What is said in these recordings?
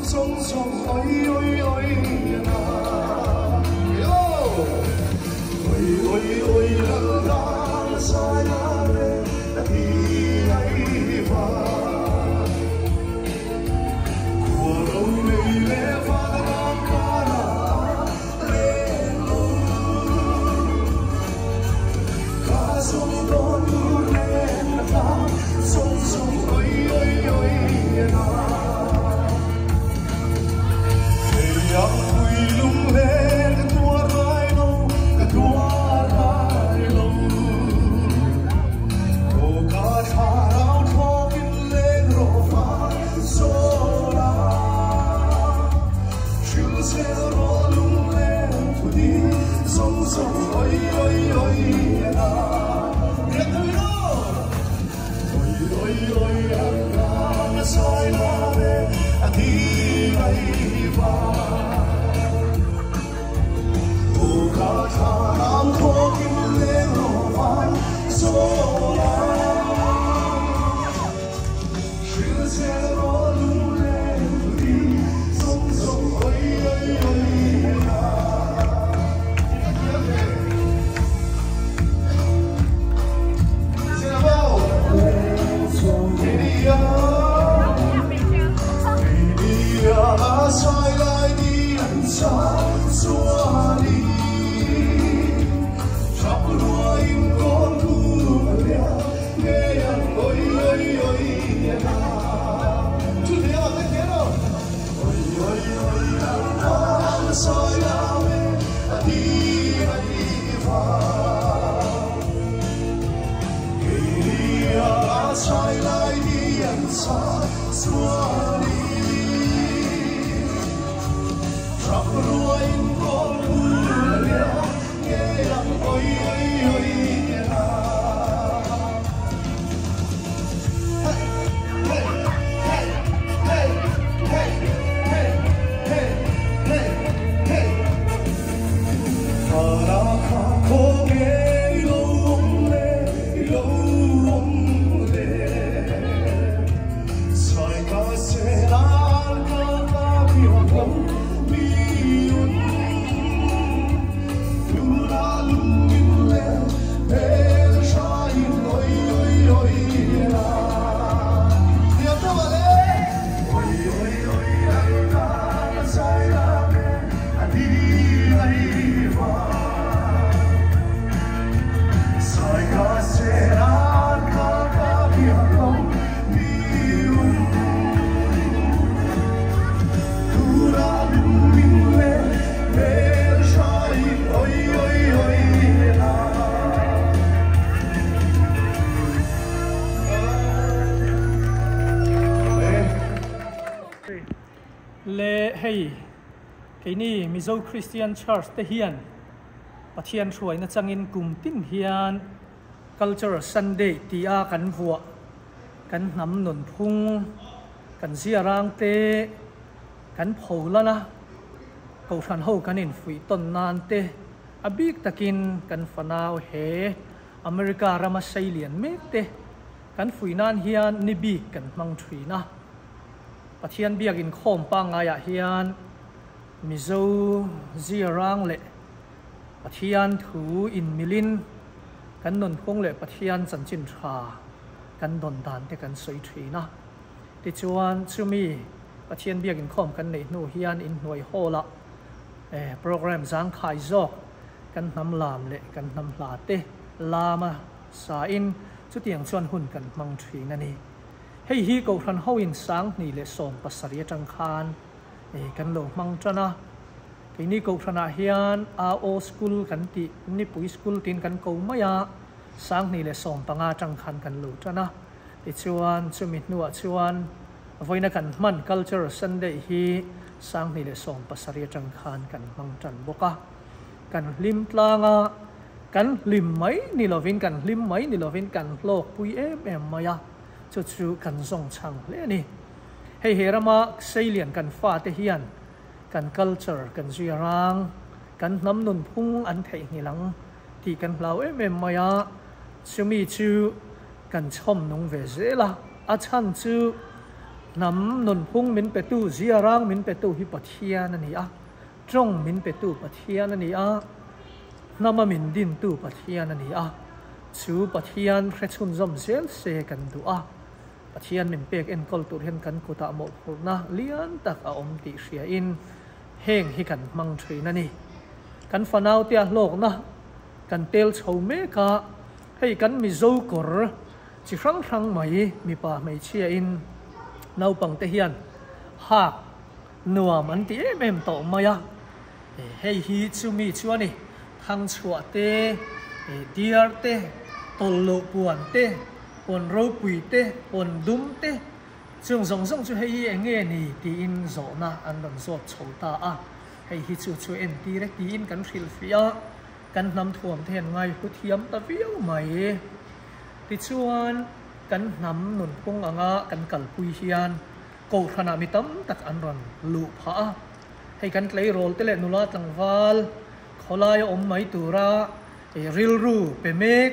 松哎哎哎呀哟，哎哎哎啦啦塞啦嘞啦滴来哇，过路你嘞发啦卡啦嘞喽，卡松多路嘞啦，松松哎哎哎啦。Le hei keini Mizo Christian Church te hian Pathian hruaina changin kum tin hian Cultural Sunday tia kan vuah kan hnam nun phung kan ziarang te kan pho lan a Kohhran ho kan infuih tawn nan te a bik takin kan fanau he America rama seilian mek te kan fuih nan hian ni bik kan hmang thin a. Pathian biak inkhawm pangngaiah hian Mizo ziarang leh Pathian thu inmilin kan nunphung leh Pathian chanchin tha kan dawn dan te kan sawi thin a. Tichuan chumi Pathian biak inkhawm kan neih hnu hian inhnuai hall ah program zangkhai zawk kan hnam lam leh kan hnam hla te lama sain chutiang chuan hun kan hmang thin a ni. Hei hi Kohhran hoin 2017 atang khan kan lo hmang tan a. Keini Kohhranah hian AO School kan tih, Nipui School tiin kan ko mai a, 2015 atang khan kan lo tan a. Tichuan chumi hnuah chuan vawiina kan hman Cultural Sunday hi 2017 atang khan kan hmang tan bawk a. Kan hlim tlang a, kan hlim mai ni lovin kan hlim mai ni lovin kan hlawk pui em em mai a. Chu chu kan zawng chhang hle a ni. Hei he rama Seilian kan fate hian kan culture kan zui a rang, kan hnam nunphung an theihnghilh ang tih kan hlau em em mai a, chumi chu kan chhawm nung ve zel a, a chhan chu Hnam nunphung min petu, ziarang min petu hi Pathian a ni a, tawng min petu Pathian a ni a, hnama min dintu Pathian a ni a, chu Pathian hre chhunzawm zel se kan duh a. Pathian min pek enkawl tur hian kan kutah mawhphurhna lian tak a awm tih hriain heng hi kan hmang thin a ni. Kan fanautea hlawkna kan tel chho mek a, hei kan Mizo kawr chi hrang hrang mai mipa hmeichhia in naupang te hian hak nuam an ti em em tawh mai a, hei hi chumi chu a ni, thangchhuah te, diar te, tawlhloh puan te, puan ropui te, puan dum te, chung zawng zawng chu hei hi eng nge ni tiin zawhna an rawn zawt chho ta a, hei hi chu chu entir e tiin kan hrilhfiah a, kan hnam thuam te hian ngaihlu thiam ta viau mai. Tichuan, kan hnam nunphung anga kan kalpui hian Kohhranah mi tam tak an rawn luh phah a, hei kan tleirawl te leh nula tlangval khawlaia awm mai tura rilru pe mek,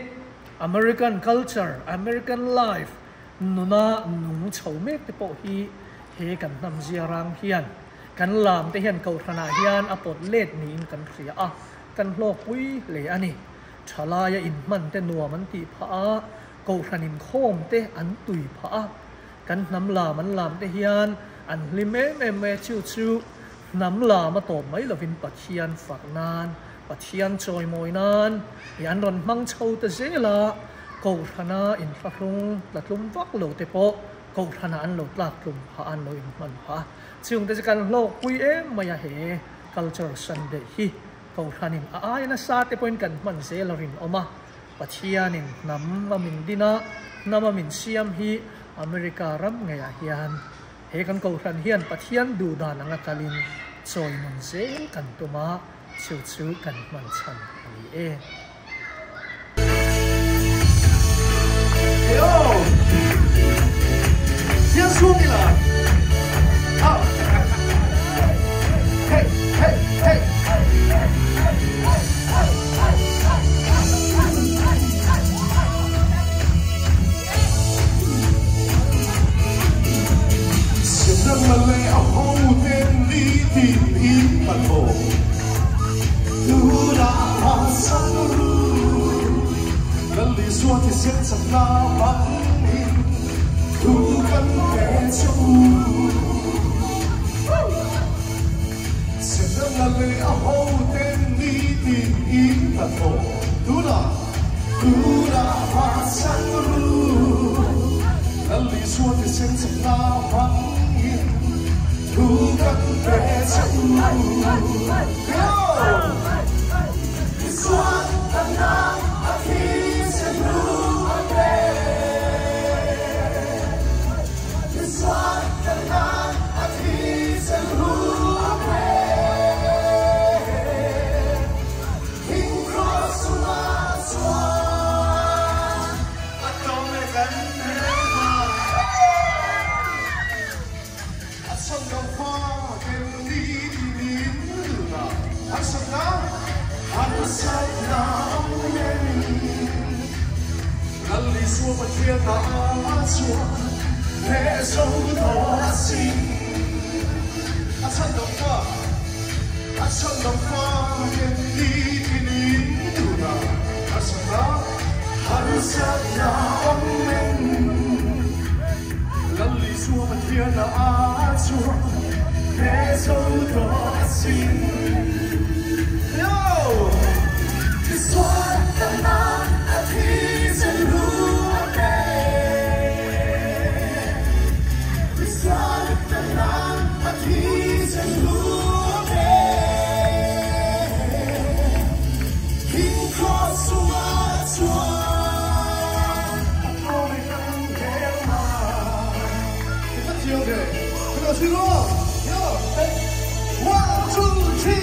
American culture, American life nuna nung chho mek te pawh hi he kan hnam ziarang hian kan lam te hian Kohhranah hian a pawt let niin kan hria a, kan hlawkpui hle a ni. Thalaia inhman te nuam an tih phah a, Kohhran inkhawm te an tui phah a, kan hnam lam an lam te hian an hlim em em mai a, chu chu hnam lam a tawp mai lovin Pathian fak nan, Pathian chawimawi nan ih an rawn hmang chho ta zel a, Kohhrana inthlahrung tla tlum vak lo te pawh Kohhrana an lo tlak tlum phah a, an lo inhman phah a, chungte chu kan hlawkpui em mai a he Cultural Sunday hi. Kohhranin a aia nasa te pawhin kan hman zel a rinawm a, Pathianin hnam a min din a, hnam a min siam hi America ram ngeiah hian he kan Kohhran hian Pathian duh dan anga kalin chawi nun zel kan tum a, chu chu kan hman chhan a ni e. One, two, three.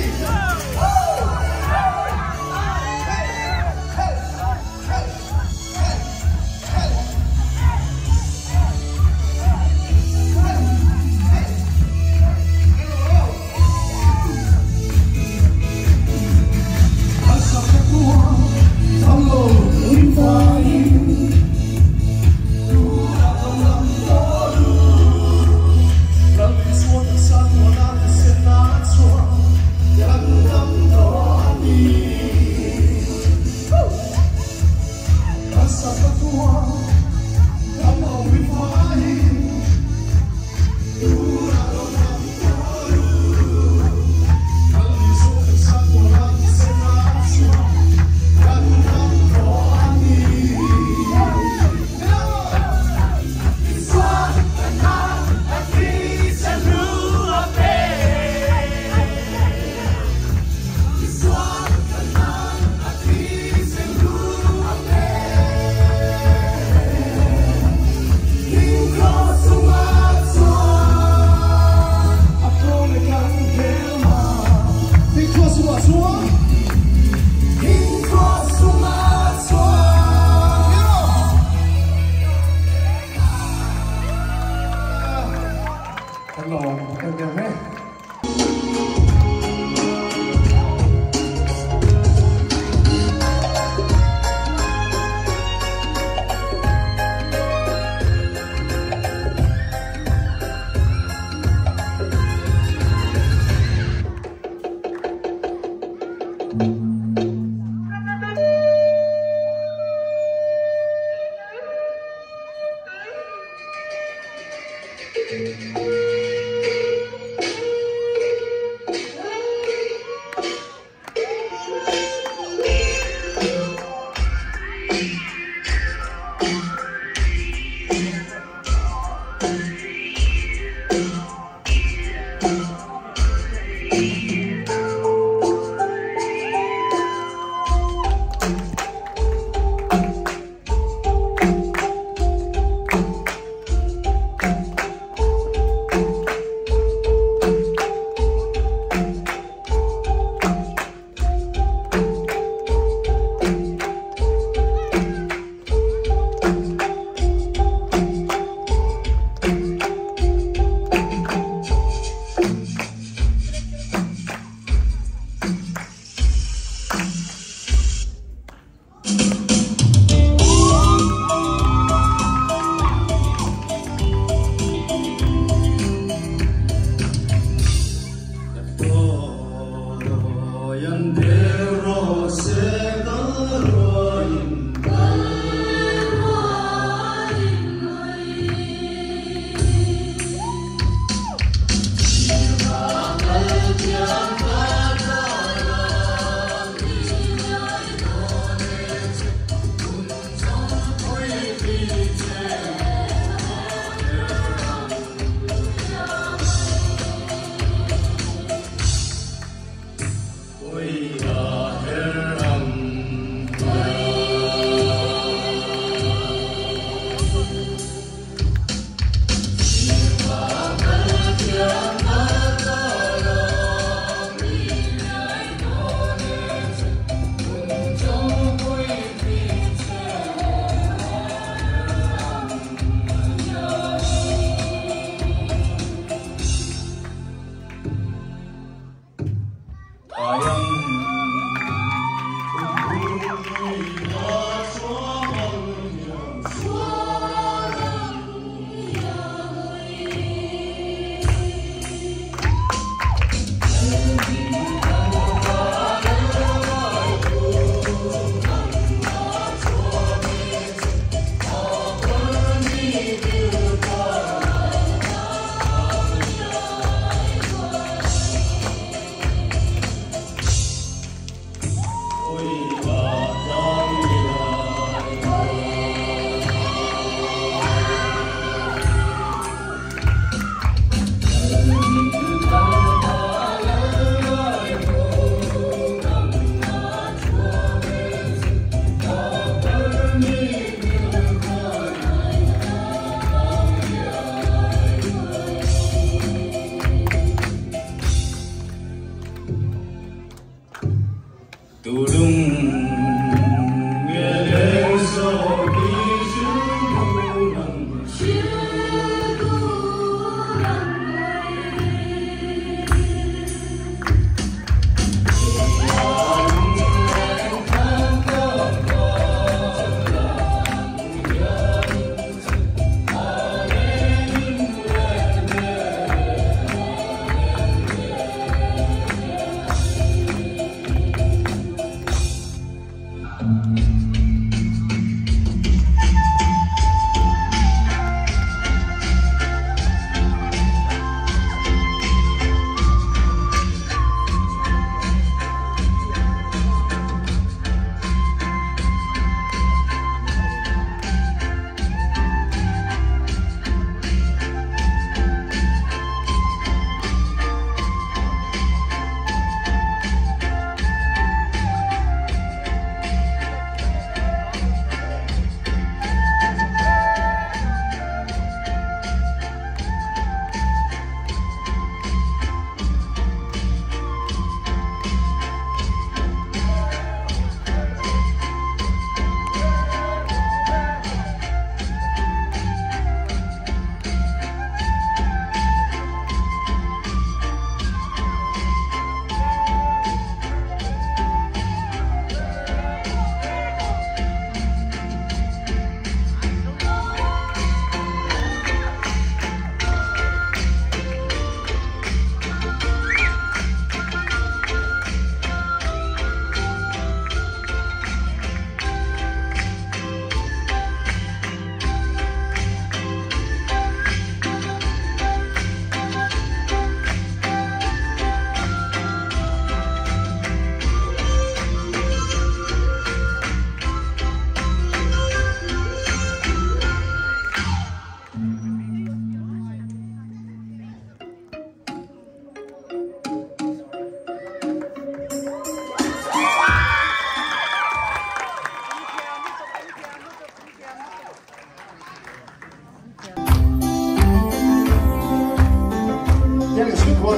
Em em e. Oh,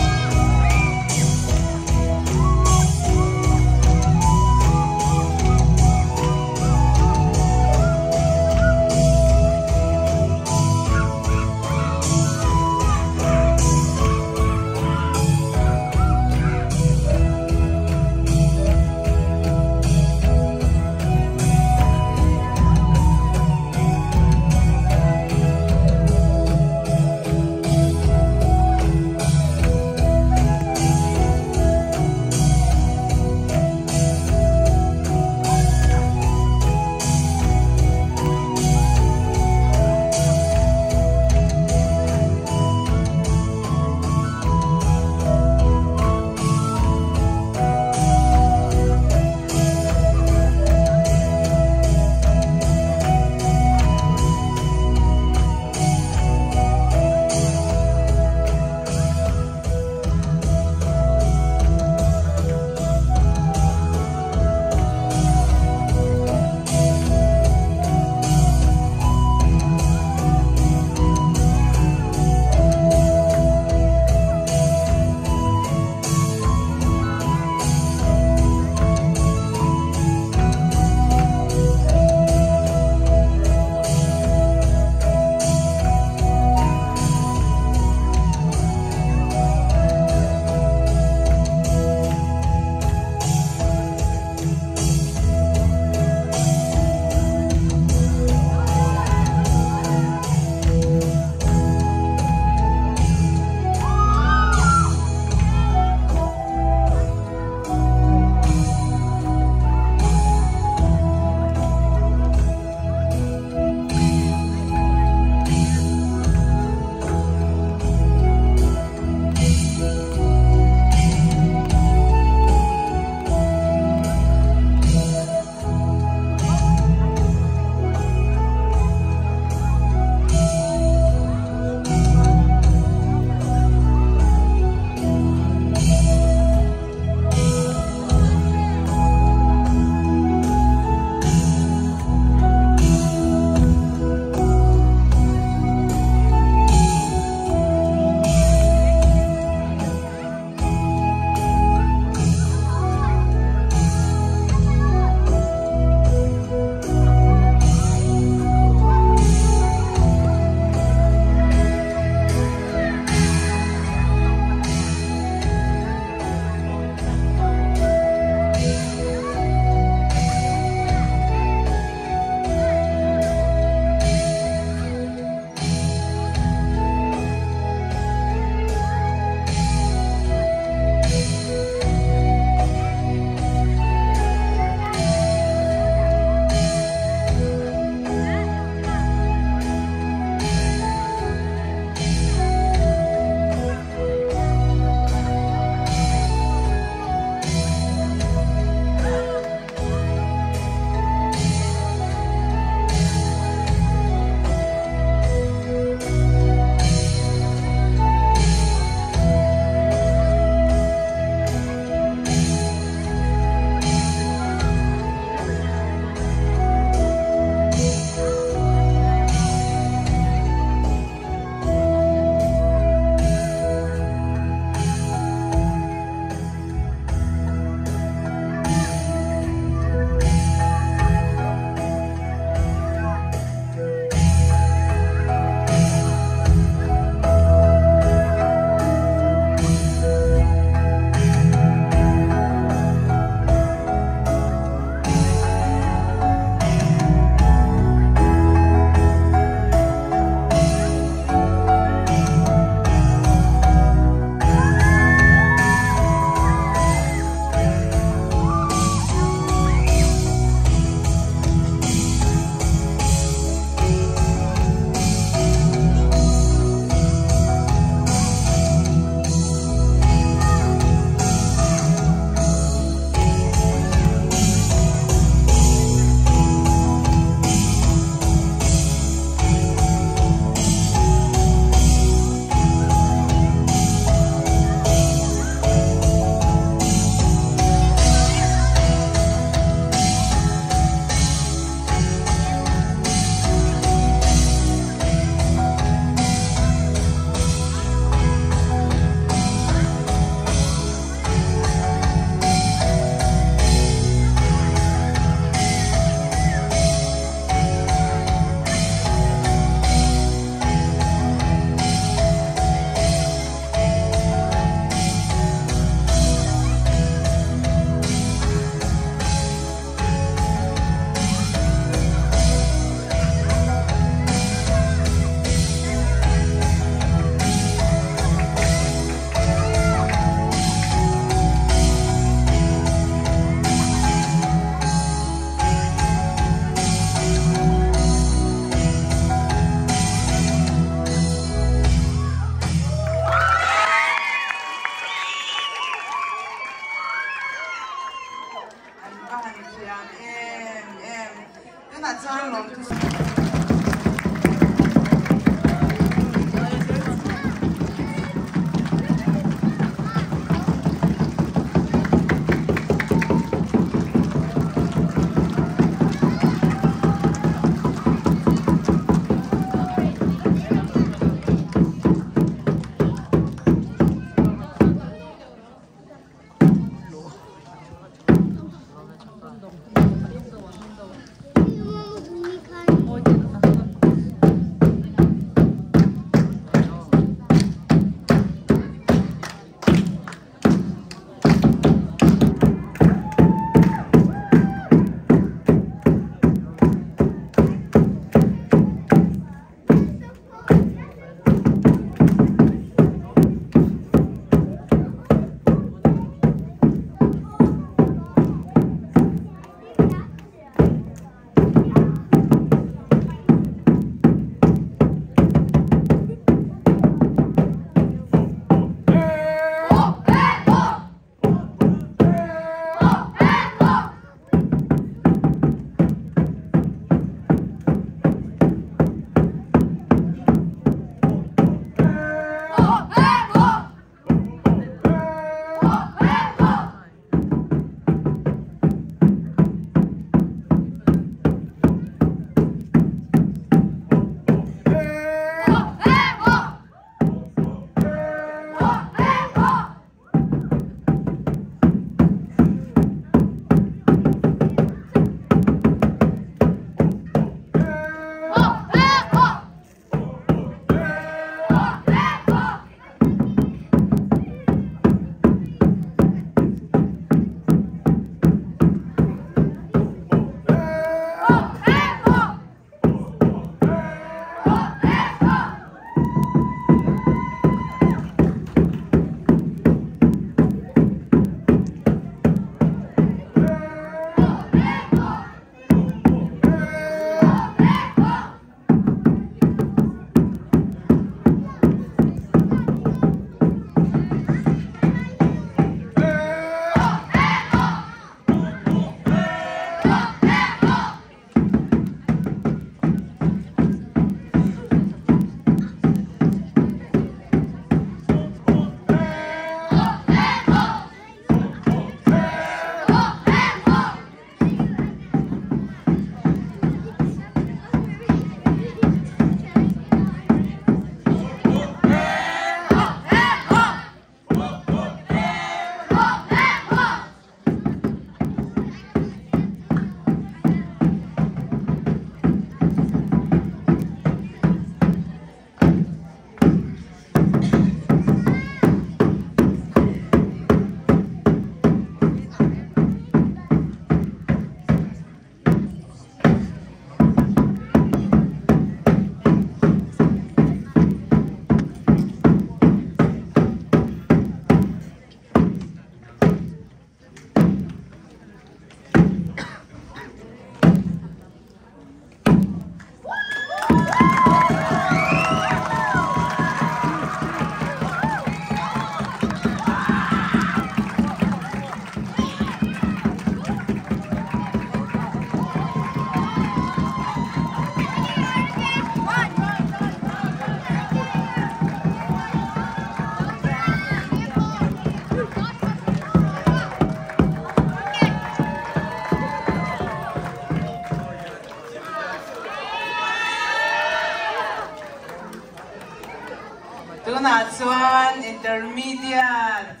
Tunah chuan intermediate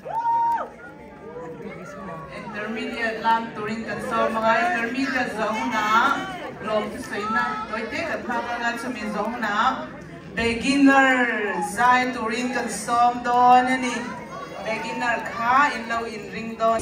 intermediate lam turin kan sawm anga intermediate zawh hunah lawm thusawiina tawite kan hmang anga chumi zawh hunah beginner zai turin kan sawm dawn a ni beginner kha in lo inring dawn.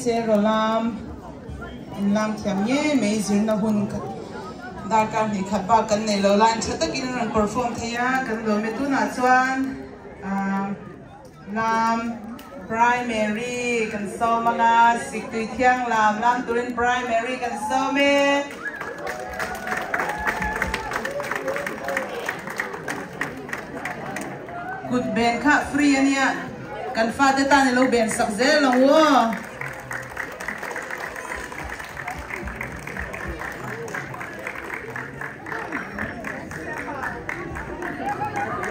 Cheraw in lam thiam ngei mai zirna hun darkar hnih khat bak kan nei lo lai tha takin an rawn perform thei a kan lawm e tunah chuan ah lam primary kan sawm anga siktui thiang lam lam turin primary kan sawm e. Kut ben kha free ania kan fate tan ilo ben sak zel ang aw.